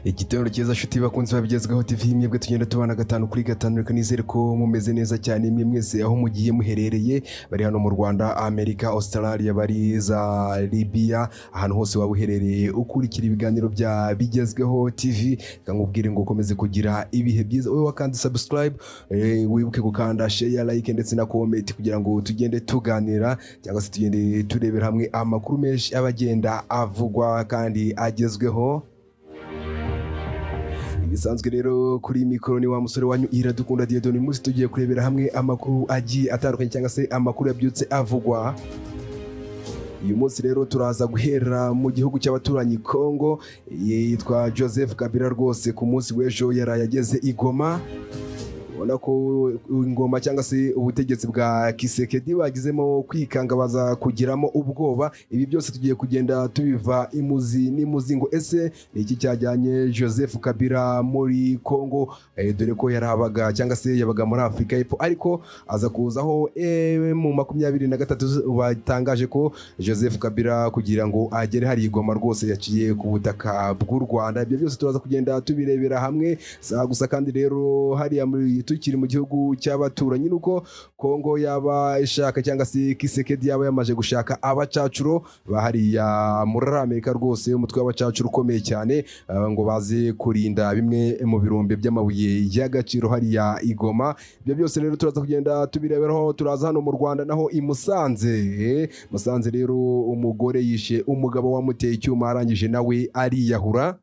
Igitondo cyiza nshuti bakunzi babigezweho TV, mwebwe tugenda tubana gatanu kuri gatanu. Reka nizere ko mumeze neza cyane mwe mwese aho mugiye muherereye, bari hano mu Rwanda, Amerika, Australia, bari za Libya, ahantu hose waba uherereye ukurikira ibiganiro bya Bigezweho TV, reka nkubwire ngo ukomeze kugira ibihe byiza. Wowe wakanda subscribe, wibuke gukanda share, like ndetse na comment kugira ngo tugende tuganira cyangwa se tugende turebera hamwe amakuru menshi aba agenda avugwa kandi agezweho. Bisanzwe rero, kuri mikoro ni wa musore wanyu Iradukunda Dieudonne. Uyu munsi tugiye kurebera hamwe amakuru agiye atandukanye cyangwa se amakuru yabyutse avugwa. Uyu munsi rero turaza guhera mu gihugu cy'abaturanyi Congo. Yitwa Joseph Kabila rwose, ku munsi w'ejo yaraye ageze i Goma. Ubona ko ingoma cyangwa se ubutegetsi bwa Tshisekedi bagizemo kwikanga, baza kugiramo ubwoba. Ibi byose tugiye kugenda tubiva imuzi n'imuzi ngo ese ni iki cyajyanye Joseph Kabila muri Congo? Dore ko yarabaga cyangwa se yabaga muri Afurika y'Epfo, ariko aza kuzaho M23 batangaje ko Joseph Kabila kugira ngo agere hari i Goma rwose yaciye ku butaka bw'u Rwanda. Ibyo byose turaza kugenda tubirebera hamwe. Saa gusa kandi rero hariya muri tukiri mu gihugu cy'abaturanyi, nuko Kongo yaba ishaka cyangwa se Tshisekedi yaba yamaze gushaka abacacuro bahariya muri Amerika rwose, umutwe w'abacacuro ukomeye cyane, ngo baze kurinda bimwe mu birombe by'amabuye y'agaciro hariya i Goma. Ibyo byose rero turaza kugenda tubireberaho. Turaza hano mu Rwanda naho i Musanze. Musanze rero umugore yishe umugabo wamuteye icyuma, arangije nawe ariyahura.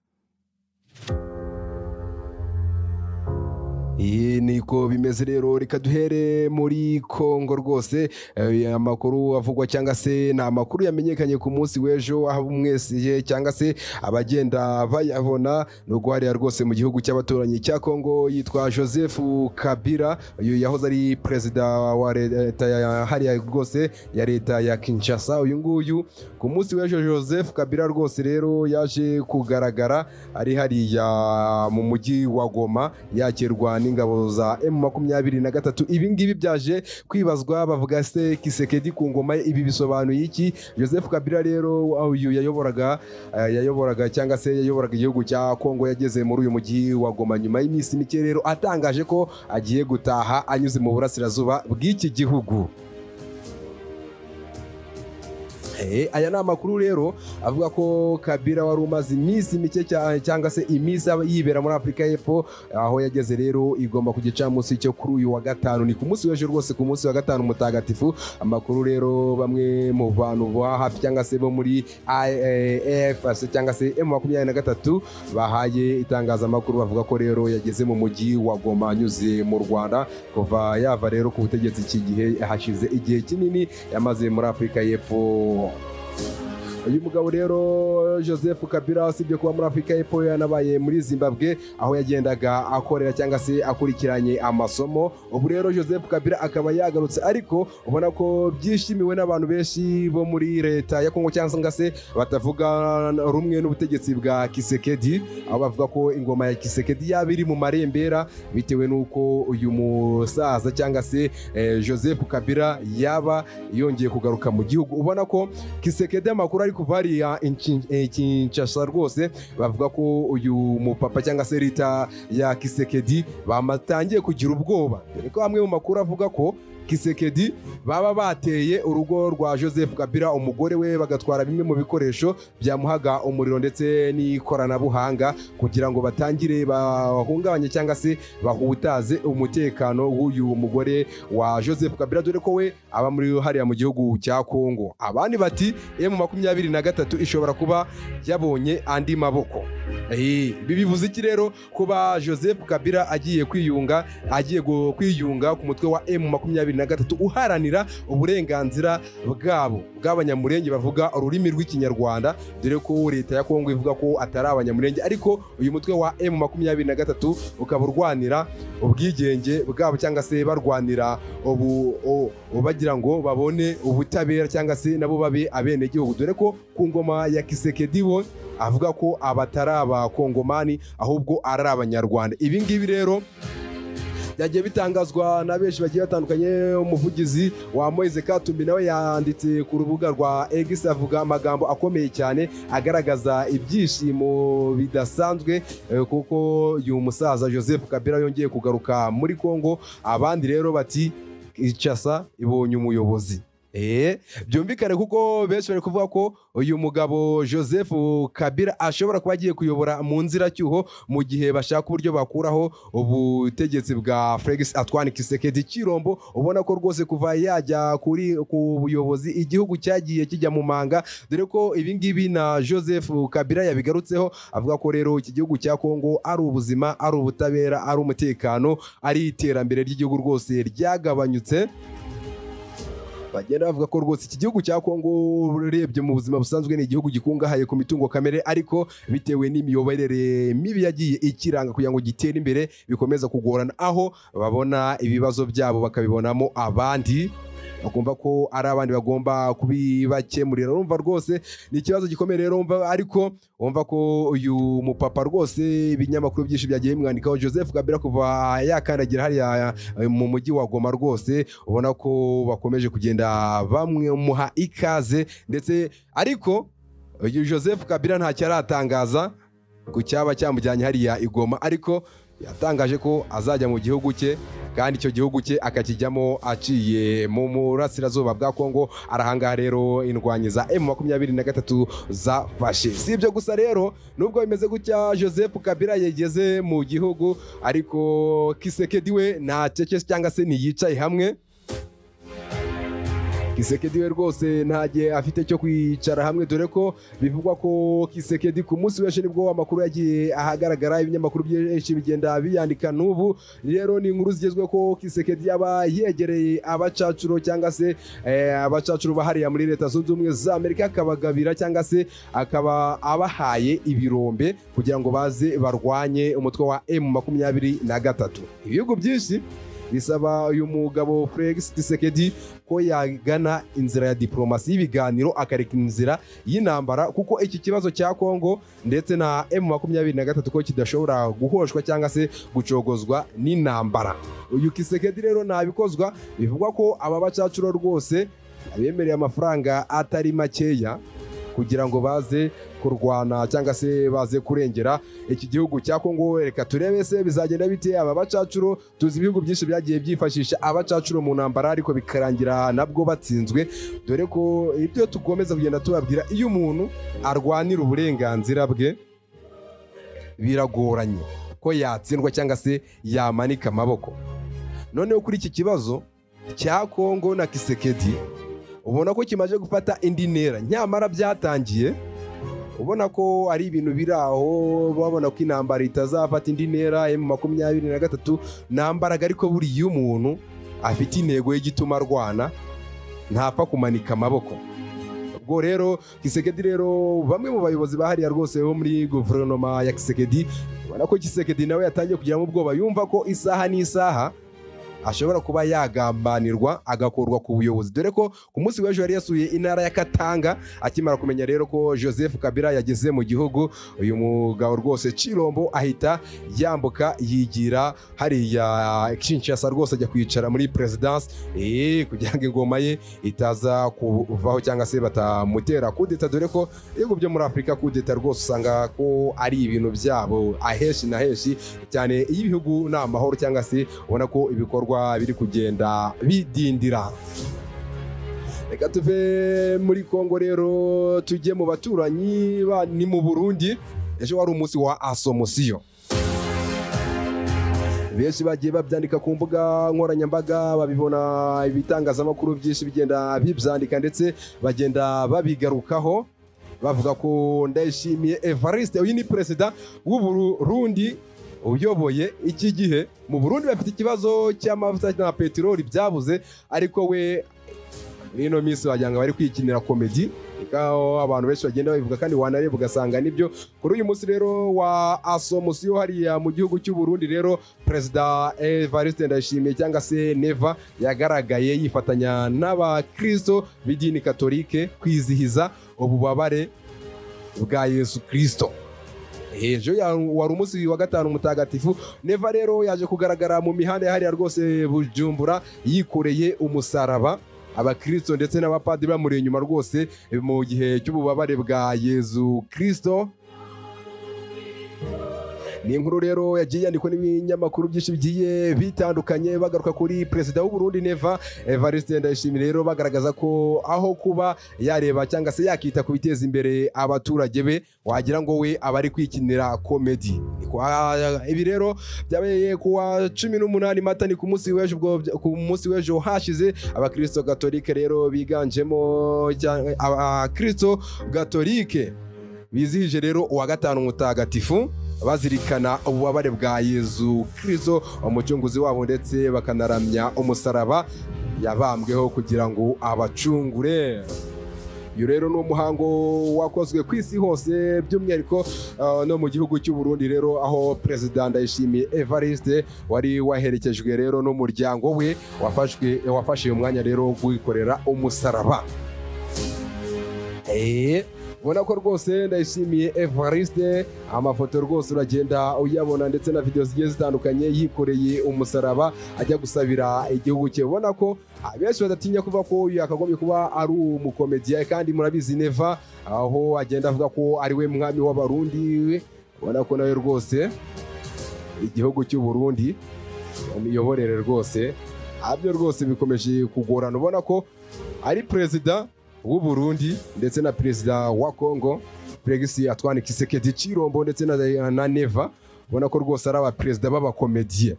Iyi niko bimeze rero. Reka duhere muri Kongo rwose. Amakuru avugwa cyangwa se ni amakuru yamenyekanye ku munsi w'ejo, aho mwese cyangwa se abagenda bayabona, ni uko hariya rwose mu gihugu cy'abaturanyi cya Kongo yitwa Joseph Kabila, uyu yahoze ari perezida wa leta ya hariya rwose ya leta ya Kinshasa. Uyu nguyu ku munsi w'ejo Joseph Kabila rwose rero yaje kugaragara ari hariya mu mujyi wa Goma, yakirwa n'ingabo za M23. Ibi ngibi byaje kwibazwa, bavuga se Tshisekedi ku ngoma ye ibi bisobanuye iki? Joseph Kabila rero uyu yayoboraga cyangwa se yayoboraga igihugu cya Kongo, yageze muri uyu mujyi wa Goma nyuma y'iminsi mike rero atangaje ko agiye gutaha anyuze mu burasirazuba bw'iki gihugu. Aya ni amakuru rero avuga ko Kabila wari umaze iminsi mike cyangwa se iminsi aba yibera muri Afurika y'Epfo, aho yageze rero i Goma ku gicamunsi cyo kuri uyu wa gatanu, ni ku munsi w'ejo rwose, ku munsi wa gatanu mutagatifu. Amakuru rero bamwe mu bantu ba hafi cyangwa se bo muri AFC cyangwa se M23 bahaye itangazamakuru, bavuga ko rero yageze mu mujyi wa Goma anyuze mu Rwanda. Kuva yava rero ku butegetsi iki gihe, hashize igihe kinini yamaze muri Afurika y'Epfo. Uyu mugabo rero Joseph Kabila, usibye kuba muri Afurika y'Epfo, yanabaye muri Zimbabwe aho yagendaga akorera cyangwa se akurikiranye amasomo. Ubu rero Joseph Kabila akaba yagarutse, ariko ubona ko byishimiwe n'abantu benshi bo muri leta ya Kongo cyangwa se batavuga rumwe n'ubutegetsi bwa Tshisekedi, aho bavuga ko ingoma ya Tshisekedi yaba iri mu marembera bitewe n'uko uyu musaza cyangwa se Joseph Kabila yaba yongeye kugaruka mu gihugu. Ubona ko Tshisekedi, amakuru ari kuva hariya Kinshasa rwose, bavuga ko uyu mupapa cyangwa se leta ya Tshisekedi bamatangiye kugira ubwoba, dore ko amwe mu makuru avuga ko Tshisekedi baba bateye urugo rwa Joseph Kabila, umugore we, bagatwara bimwe mu bikoresho byamuhaga umuriro ndetse n'ikoranabuhanga kugira ngo batangire bahungabanye cyangwa se bahutaze umutekano w'uyu mugore wa Joseph Kabila, dore ko we aba muri hariya mu gihugu cya Kongo. Abandi bati M23 ishobora kuba yabonye andi maboko. Ibi bivuze iki rero kuba Joseph Kabila agiye kwiyunga, agiye kwiyunga ku mutwe wa M23 uharanira uburenganzira bwabo bw'Abanyamurenge bavuga ururimi rw'Ikinyarwanda, dore ko leta ya Kongo ivuga ko atari Abanyamurenge, ariko uyu mutwe wa M23 ukaba urwanira ubwigenge bwabo cyangwa se barwanira ubu bagira ngo babone ubutabera cyangwa se nabo babe abenegihugu, dore ko ku ngoma ya Tshisekedi bo avuga ko abatari Abakongomani ahubwo ari Abanyarwanda. Ibi ngibi rero Byagiye bitangazwa na benshi bagiye batandukanye. Umuvugizi wa Moise Katumbi nawe yanditse ku rubuga rwa X, avuga amagambo akomeye cyane agaragaza ibyishimo bidasanzwe, kuko uyu musaza Joseph Kabila yongeye kugaruka muri Congo. Abandi rero bati Kinshasa ibonye umuyobozi. Byumvikane kuko benshi bari kuvuga ko uyu mugabo Joseph Kabila ashobora kuba agiye kuyobora mu nziracyuho, mu gihe bashaka uburyo bakuraho ubutegetsi bwa Felix Antoine Tshisekedi Tshilombo. Ubona ko rwose kuva yajya ku buyobozi igihugu cyagiye kijya mu manga, dore ko ibi ngibi na Joseph Kabila yabigarutseho, avuga ko rero iki gihugu cya Kongo ari ubuzima, ari ubutabera, ari umutekano, ari iterambere ry'igihugu rwose ryagabanyutse. Bagenda bavuga ko rwose iki gihugu cya Kongo, urebye mu buzima busanzwe, ni igihugu gikungahaye ku mitungo kamere, ariko bitewe n'imiyoborere mibi yagiye ikiranga, kugira ngo gitere imbere bikomeza kugorana, aho babona ibibazo byabo bakabibonamo abandi, bakumva ko ari abandi bagomba kubibakemurira. Urumva rwose ni ikibazo gikomeye rero. Wumva ariko wumva ko uyu mupapa rwose ibinyamakuru byinshi byagiye bimwandikaho, Joseph Kabila, kuva yakandagira hariya mu mujyi wa Goma, rwose ubona ko bakomeje kugenda bamuha ikaze ndetse. Ariko uyu Joseph Kabila ntacyo aratangaza ku cyaba cyamujyanye hariya i Goma, ariko yatangaje ko azajya mu gihugu cye, kandi icyo gihugu cye akakijyamo aciye mu burasirazuba bwa Kongo. Arahangaha rero indwanyi za M23 zafashe. Si ibyo gusa rero, nubwo bimeze gutya, Joseph Kabila yageze mu gihugu, ariko Tshisekedi we ntacece cyangwa se ntiyicaye hamwe. Tshisekedi we rwose nta gihe afite cyo kwicara hamwe, dore ko bivugwa ko Tshisekedi ku munsi w'ejo nibwo amakuru yagiye ahagaragara, ibinyamakuru byinshi bigenda biyandika. N'ubu rero ni inkuru zigezweho ko Tshisekedi yaba yegereye abacacuro cyangwa se abacacuro bahariya muri Leta Zunze Ubumwe za Amerika, akabagabira cyangwa se akaba abahaye ibirombe kugira ngo baze barwanye umutwe wa M23. Ibihugu byinshi bisaba uyu mugabo Felix Tshisekedi ko yagana inzira ya diplomasi y'ibiganiro, akareka inzira y'intambara, kuko iki kibazo cya Kongo ndetse na M23 ko kidashobora guhoshwa cyangwa se gucogozwa n'intambara. Uyu Tshisekedi rero ntabikozwa. Bivugwa ko aba bacacuro rwose abemereye amafaranga atari makeya kugira ngo baze kurwana cyangwa se baze kurengera iki gihugu cya Kongo. Reka turebe se bizagenda bite. Aba bacacuro, tuzi ibihugu byinshi byagiye byifashisha abacacuro mu ntambara, ariko bikarangira nabwo batsinzwe, dore ko ibyo tukomeza kugenda tubabwira, iyo umuntu arwanira uburenganzira bwe biragoranye ko yatsindwa cyangwa se yamanika amaboko. Noneho kuri iki kibazo cya Kongo na Tshisekedi, ubona ko kimaze gufata indi ntera, nyamara byatangiye ubona ko ari ibintu biri aho, babona ko intambara itazafata indi ntera, M23 nta mbaraga. Ariko buriya iyo umuntu afite intego y'igituma arwana ntapfa kumanika amaboko. Ubwo rero Tshisekedi rero, bamwe mu bayobozi bahariya rwose bo muri guverinoma ya Tshisekedi, ubona ko Tshisekedi nawe yatangiye kugiramo ubwoba, yumva ko isaha n'isaha ashobora kuba yagambanirwa agakurwa ku buyobozi, dore ko ku munsi w'ejo yari yasuye intara ya Katanga. Akimara kumenya rero ko Joseph Kabila yageze mu gihugu, uyu mugabo rwose Tshilombo ahita yambuka yigira hariya Kinshasa, rwose ajya kwicara muri présidence, kugira ngo ingoma ye itaza kuvaho cyangwa se batamutera kudeta, dore ko ibihugu byo muri Afurika kudeta rwose usanga ko ari ibintu byabo ahenshi na henshi cyane, iyo ibihugu ni amahoro cyangwa se ubona ko ibikorwa biri kugenda bidindira. Reka tuve muri Kongo rero tujye mu baturanyi, ni mu Burundi. Ejo wari umunsi wa Asomusiyo, benshi bagiye babyandika ku mbuga nkoranyambaga, babibona ibitangazamakuru byinshi bigenda bibyandika, ndetse bagenda babigarukaho bavuga ko Ndayishimiye Evariste, uyu ni perezida w'u Burundi uyoboye iki gihe. Mu Burundi bafite ikibazo cy'amavuta na peteroli byabuze, ariko we muri ino minsi wagira ngo bari kwikinira comedy, aho abantu benshi bagenda babivuga kandi wanareba ugasanga nibyo. Kuri uyu munsi rero wa Asomusiyo hariya mu gihugu cy'u Burundi rero, perezida Evariste Ndayishimiye cyangwa se Neva yagaragaye yifatanya n'abakristo b'idini katolike kwizihiza ububabare bwa Yesu Kristo. Ejo wari umunsi wa gatanu mutagatifu. Neva rero yaje kugaragara mu mihanda yahariya rwose Bujumbura yikoreye umusaraba, abakristo ndetse n'abapadiri bamuri inyuma rwose mu gihe cy'ububabare bwa Yezu Kristo. Ni inkuru rero yagiye yandikwa n'ibinyamakuru byinshi bigiye bitandukanye, bagaruka kuri perezida w'u Burundi Neva Evariste Ndayishimiye, rero bagaragaza ko aho kuba yareba cyangwa se yakita ku biteza imbere abaturage be, wagira ngo we aba ari kwikinira komedi. Ibi rero byabereye ku wa 18 Mata, ni ku munsi w'ejo. Ubwo ku munsi w'ejo hashize abakristo gatolike rero biganjemo abakristo gatolike bizihije rero uwa gatanu mutagatifu, bazirikana ububabare bwa Yezu Kristo umucunguzi wabo, ndetse bakanaramya umusaraba yabambweho kugira ngo abacungure. Uyu rero ni umuhango wakozwe ku isi hose, by'umwihariko no mu gihugu cy'u Burundi rero, aho Perezida Ndayishimiye Evariste wari waherekejwe rero n'umuryango we wafashe umwanya rero wo kwikorera umusaraba. Ubona ko rwose Ndayishimiye Evariste, amafoto rwose uragenda uyabona, ndetse na video zigiye zitandukanye yikoreye umusaraba ajya gusabira igihugu cye. Ubona ko abenshi badatinya kuvuga ko uyu yakagombye kuba ari umukomediya, kandi murabizi Neva aho agenda avuga ko ari we mwami w'Abarundi. Ubona ko nawe rwose igihugu cy'u Burundi imiyoborere rwose abyo rwose bikomeje kugorana. Ubona ko ari perezida w'u Burundi ndetse na perezida wa Congo Felix Antoine Tshisekedi Tshilombo ndetse na Neva, ubona ko rwose ari abaperezida b'abakomediye.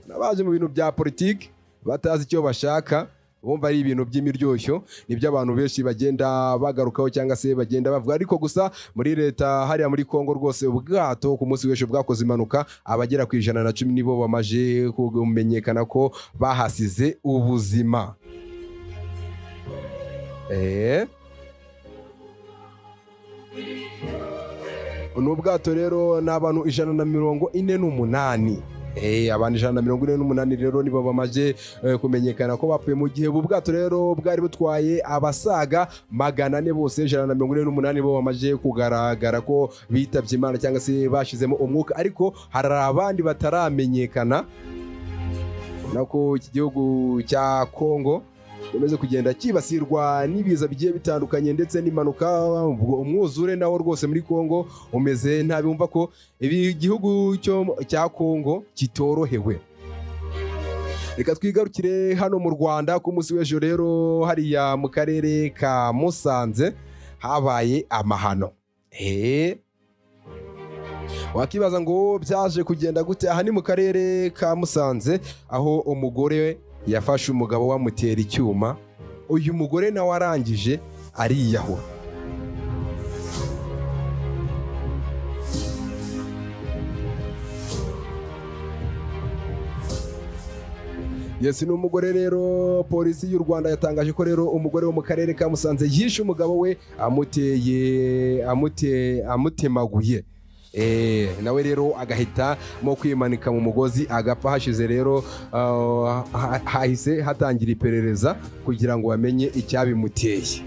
Nabaje mu bintu bya politiki batazi icyo bashaka, bumva ari ibintu by'imiryoshyo, nibyo abantu benshi bagenda bagarukaho cyangwa se bagenda bavuga. Ariko gusa muri leta hariya muri Congo rwose ubwato ku munsi w'ejo bwakoze impanuka, abagera ku 110 nibo bamaje kumenyekana ko bahasize ubuzima. Ni ubwato rero ni abantu 148. Abantu 148 rero nibo bamaze kumenyekana ko bapfuye, mu gihe ubu bwato rero bwari butwaye abasaga 400 bose 148 bo bamaze kugaragara ko bitabye Imana cyangwa se bashizemo umwuka, ariko hari abandi bataramenyekana. Nako iki gihugu cya Congo gikomeze kugenda kibasirwa n'ibiza bigiye bitandukanye ndetse n'impanuka, umwuzure nawo rwose muri Congo umeze ntabi. Wumva ko ibi gihugu cya Congo kitorohewe. Reka twigarukire hano mu Rwanda. Ku munsi w'ejo rero hariya mu karere ka Musanze habaye amahano. Wakibaza ngo byaje kugenda gute? Aha ni mu karere ka Musanze, aho umugore yafashe umugabo wamutera icyuma, uyu mugore nawe arangije ariyahura. Yes, ni umugore rero polisi y'u Rwanda yatangaje ko rero umugore wo mu karere ka Musanze yishe umugabo we amutemaguye. Nawe rero agahita mo kwimanika mu mugozi agapfa. Hashize rero hahise hatangira iperereza kugira ngo bamenye icyabimuteye.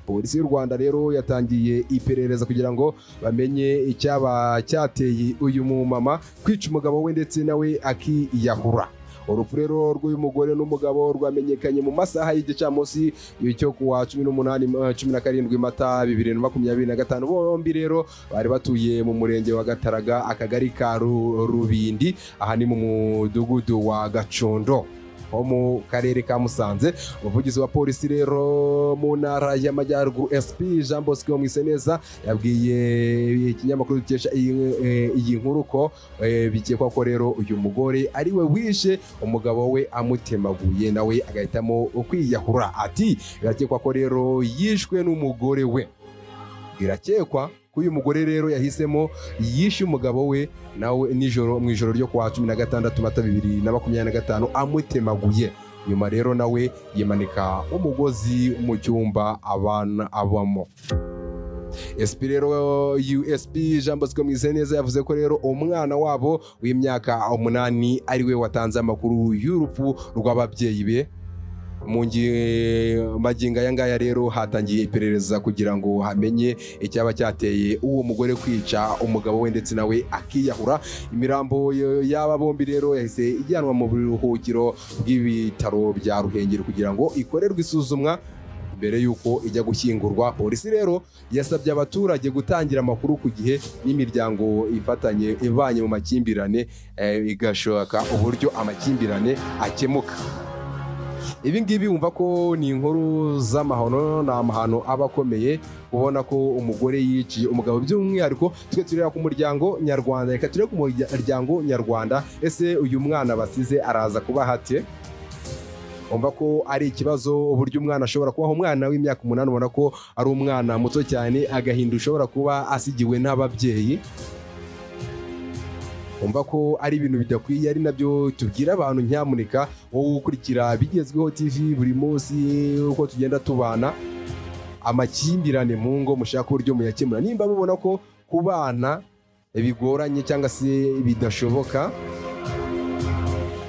Polisi y'u Rwanda rero yatangiye iperereza kugira ngo bamenye icyaba cyateye uyu mumama kwica umugabo we ndetse nawe akiyahura. Urupfu rero rw'uyu mugore n'umugabo rwamenyekanye mu masaha y'igicamunsi cyo kuwa 18 17 Mata 2025. Bombi rero bari batuye mu murenge wa Gataraga, akagari ka Rubindi, aha ni mu mudugudu wa Gacondo ho mu karere ka Musanze. Umuvugizi wa polisi rero mu ntara y'Amajyaruguru SP Jean Bosco Mwiseneza yabwiye ikinyamakuru dukesha iyi nkuru ko bikekwa ko rero uyu mugore ari we wishe umugabo we amutemaguye, nawe agahitamo kwiyahura. Ati birakekwa ko rero yishwe n'umugore we. Birakekwa ko uyu mugore rero yahisemo yishe umugabo we nawe nijoro mu ijoro ryo kuwa 16 Mata 2025 amutemaguye. Nyuma rero nawe yimanika umugozi mu cyumba abana abamo. SP rero USP Jean Bosco Mwiseneza yavuze ko rero umwana wabo w'imyaka 8 ari we watanze amakuru y'urupfu rw'ababyeyi be. Mu magingo aya ngaya rero hatangiye iperereza kugira ngo hamenye icyaba cyateye uwo mugore kwica umugabo we ndetse nawe akiyahura. Imirambo y'aba bombi rero yahise ijyanwa mu buruhukiro bw'ibitaro bya Ruhengeri kugira ngo ikorerwe isuzumwa mbere y'uko ijya gushyingurwa. Polisi rero yasabye abaturage gutangira amakuru ku gihe n'imiryango ifatanye ibanye mu makimbirane igashaka uburyo amakimbirane akemuka. Ibi ngibi wumva ko ni inkuru z'amahano, ni amahano aba akomeye ubona ko umugore yiciye umugabo. By'umwihariko twe tureba ku muryango nyarwanda, reka turebe ku muryango nyarwanda. Ese uyu mwana basize araza kuba hate? Umva ko ari ikibazo uburyo umwana ashobora kubaho, umwana w'imyaka 8, ubona ko ari umwana muto cyane, agahinda ushobora kuba asigiwe n'ababyeyi. Umva ko ari ibintu bidakwiye, ari nabyo tubwira abantu: nyamuneka wowe ukurikira Bigezweho TV buri munsi, uko tugenda tubana, amakimbirane mu ngo mushaka uburyo muyakemura. Nimba mubona ko kubana bigoranye cyangwa se bidashoboka,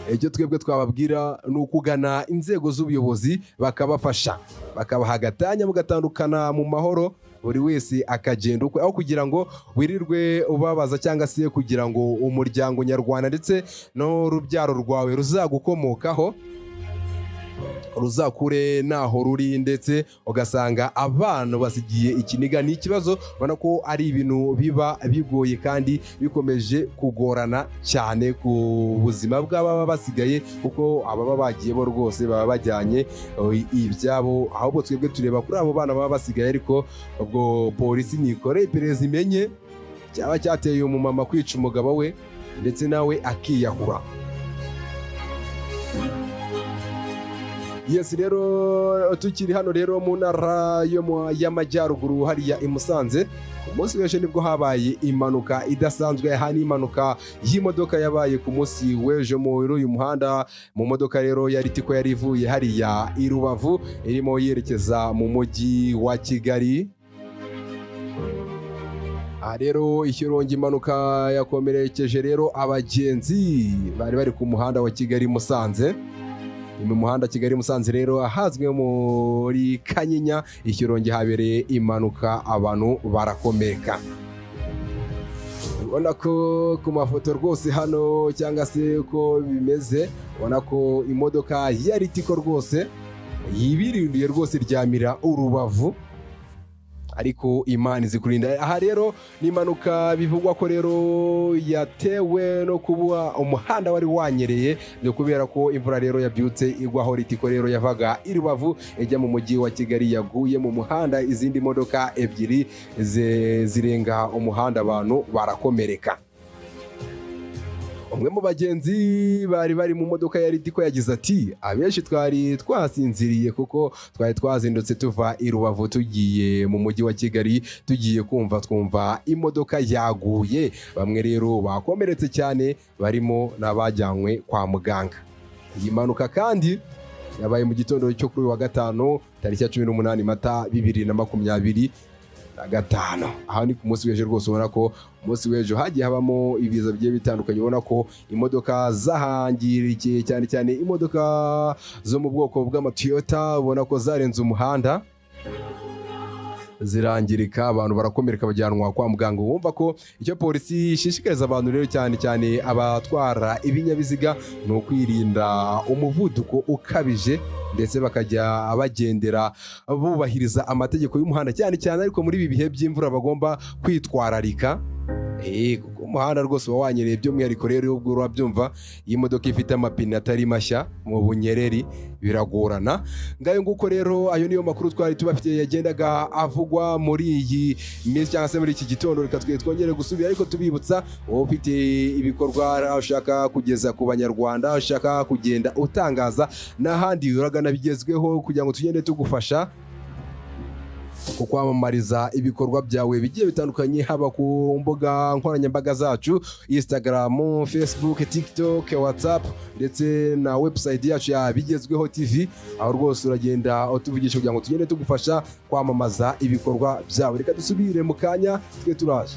icyo twebwe twababwira ni ukugana inzego z'ubuyobozi bakabafasha, bakabaha agatanya, mugatandukana mu mahoro, buri wese akagenda ukwe, aho kugira ngo wirirwe ubabaza cyangwa se kugira ngo umuryango nyarwanda ndetse n'urubyaro rwawe ruzagukomokaho ruzakure naho ruri, ndetse ugasanga abana basigiye ikiniga. Ni ikibazo, ubona ko ari ibintu biba bigoye kandi bikomeje kugorana cyane ku buzima bw'ababa basigaye, kuko ababa bagiye bo rwose baba bajyanye ibyabo. Ahubwo twebwe tureba kuri abo bana baba basigaye. Ariko ubwo polisi nikore iperereza imenye cyaba cyateye umumama kwica umugabo we ndetse nawe akiyahura. Yes, rero tukiri hano rero mu ntara y'Amajyaruguru, hariya i Musanze, ku munsi w'ejo nibwo habaye impanuka idasanzwe. Aha ni impanuka y'imodoka yabaye ku munsi w'ejo muri uyu muhanda. Mu modoka rero ya Ritco yari ivuye hariya i Rubavu irimo yerekeza mu mujyi wa Kigali. Aha rero i Shyorongi, impanuka yakomerekeje rero abagenzi bari bari ku muhanda wa Kigali Musanze. Ni mu muhanda Kigali Musanze rero, ahazwi muri Kanyinya i Shyorongi, habereye impanuka, abantu barakomereka. Ubona ko ku mafoto rwose hano cyangwa se uko bimeze, ubona ko imodoka ya Ritco rwose yibirinduye rwose, ryamira urubavu, ariko Imana izi kurinda. Aha rero ni impanuka bivugwa ko rero yatewe no kuba umuhanda wari wanyereye, ni kubera ko imvura rero yabyutse igwaho. Ritco rero yavaga i Rubavu ijya mu mujyi wa Kigali yaguye mu muhanda, izindi modoka ebyiri zirenga umuhanda, abantu barakomereka. Umwe mu bagenzi bari bari mu modoka ya Ritco yagize ati: "Abenshi twari twasinziriye kuko twari twazindutse tuva i Rubavu tugiye mu mujyi wa Kigali. Tugiye kumva twumva imodoka yaguye. Bamwe rero bakomeretse cyane, barimo n'abajyanywe kwa muganga." Iyi mpanuka kandi yabaye mu gitondo cyo kuri uyu wa gatanu, tariki ya 18 Mata 2025. Aha ni ku munsi w'ejo rwose. Ubona ko umunsi w'ejo hagiye habamo ibiza bigiye bitandukanye. Ubona ko imodoka zahangirikiye cyane cyane, imodoka zo mu bwoko bw'amaToyota, ubona ko zarenze umuhanda zirangirika, abantu barakomereka bajyanwa kwa muganga. Wumva ko icyo polisi ishishikariza abantu rero, cyane cyane abatwara ibinyabiziga, ni ukwirinda umuvuduko ukabije, ndetse bakajya bagendera bubahiriza amategeko y'umuhanda cyane cyane. Ariko muri ibi bihe by'imvura bagomba kwitwararika, kuko umuhanda rwose uba wanyereye. By'umwihariko rero ubwo urabyumva, iyo imodoka ifite amapine atari mashya, mu bunyereri biragorana. Ngayo nguko rero, ayo niyo makuru twari tubafitiye yagendaga avugwa muri iyi minsi cyangwa se muri iki gitondo. Reka twe twongere gusubira, ariko tubibutsa, wowe ufite ibikorwa ushaka kugeza ku banyarwanda, ushaka kugenda utangaza n'ahandi, uragana Bigezweho kugira ngo tugende tugufasha ku kwamamariza ibikorwa byawe bigiye bitandukanye, haba ku mbuga nkoranyambaga zacu: Instagram, Facebook, TikTok, WhatsApp, ndetse na website yacu ya Bigezweho TV. Aho rwose uragenda utuvugisha kugira ngo tugende tugufasha kwamamaza ibikorwa byawe. Reka dusubire mu kanya, twe turaje.